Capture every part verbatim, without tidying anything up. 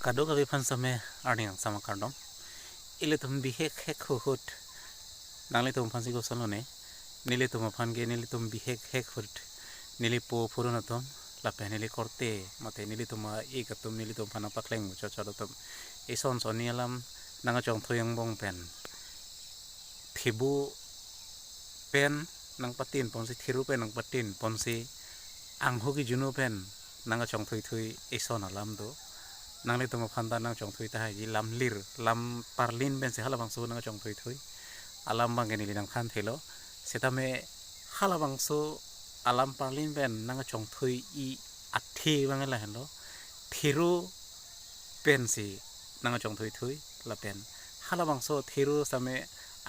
Kadokave aphan same arni angsam akardom. Ilitum bihek hek ahut nanglitum aphan si koson lone. Nelitum aphan ke nelitum bihek hek ahut neli po phurun atum lapen neli korte mate nelitum a-ik atum nelitum aphan nangpakleng muchot chot atum ison sonni alam nangkachongthui angbong pen thibu pen nangpatin ponsi, thiru pen nangpatin ponsi, anghu kejunu pen nangkachongthui thui ison alam do. Nanglitum aphan ta nangchongthui tahai ji, lam lir, lam parlin pensi halabangso nangkachongthui thui alam abang ke neli nangthan thelo. Setame halabangso alam parlin pen nangkachongthui-i athe abang lahenlo. Thiru pensi nangkachongthui thui lapen halabangso thiru same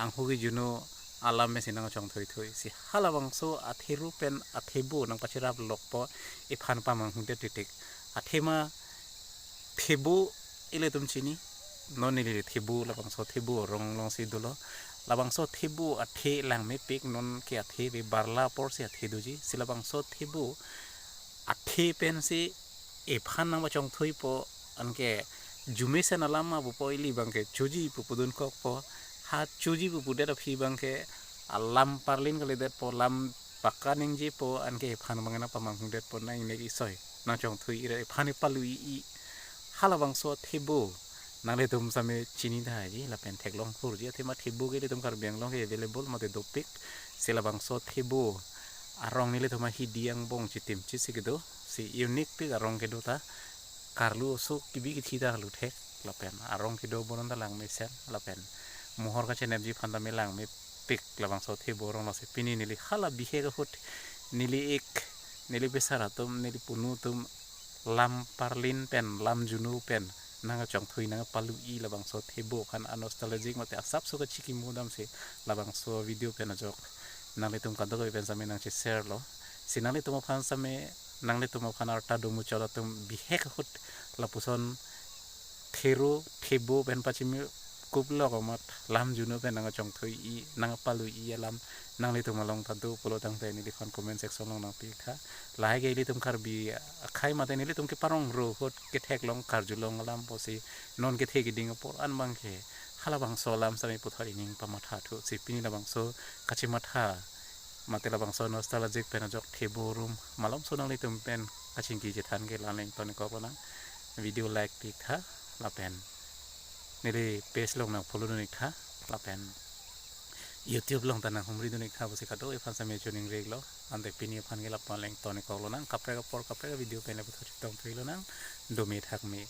anghu kejunu alam pensi nangkachongthui thui. Si halabangso athiru pen athibu nangpachirap lokpo, iphan pamanghudet titik. Athema thibu ilitum chini. Non neli thibu, labangso thibu arong alongsi dolo. Labangso thibu athe langmepik, non ke athe ave, barla apor si athe doji. Si labangso thibu athe pensi iphan nangpachongthuipo, anke jumesen alam ma pupo, ili abang ke choji pu pudunkokpo. Ha choji pu pudet aphi abang ke alam parlin kalidetpo, lam pakka ningjepo, anke iphan abang nangpamanghudetpo, nang ingnek isoi nangchongthui-i ra iphan ipalui-i. Halabangso thibu nanglitum same chini tahai ji lapen theklong hurji. Athema thibu ke ilitum Karbi Anglong ke available mate dopik. Si labangso thibu arong nelitum ahidi angbong chitim chisi kedo. Si unique pik arong kedo ta. Karlu oso kebi kethi ta arlu thek lapen arong kedo bonon ta langmesen lapen mohor kachenepji aphan tame langmepik labangso thibu arong lo. Si pini neli hala bihek ahut neli ik, neli pesar atum, neli punu atum lam parlin pen, lam junu pen nangkachongthui nangpalui labangso thibu aphan a-nostalgic mate asapso kachikimo damsi labangso video pen ajok nanglitum kadokave pen same nangche-share lo. Si nanglitum aphan same, nanglitum aphan arta do muchot atum bihek ahut lapuson thiru thibu pen pachimi kuplok amat lam junu pen nangkachongthui-i nangpalui-i alam nanglitum along ta do pulo tangte neliphan comment section along nangpitha. Lahai ke ilitum Karbi akhai mate nelitum keparong ro ahut ketheklong karjulong alam pusi non kethe keding apor an abang ke halabangso alam same puthot ining pamatha thu. Si pini labangso kachimatha mate labangso nostalgic pen ajok thibu arum malomso nanglitum pen kachingki chethan ke la-an le ingtonikok lonang. Video like piktha lapen neli page along nang follow dun iktha lapen YouTube along ta nang humri dun iktha pusi kadokave aphan same choningri iklo. Ante pini aphan ke la-an le ingtonikok lonang. Kaprek apor kaprek video pen le puthot chetongthui lonang. Dome thakme.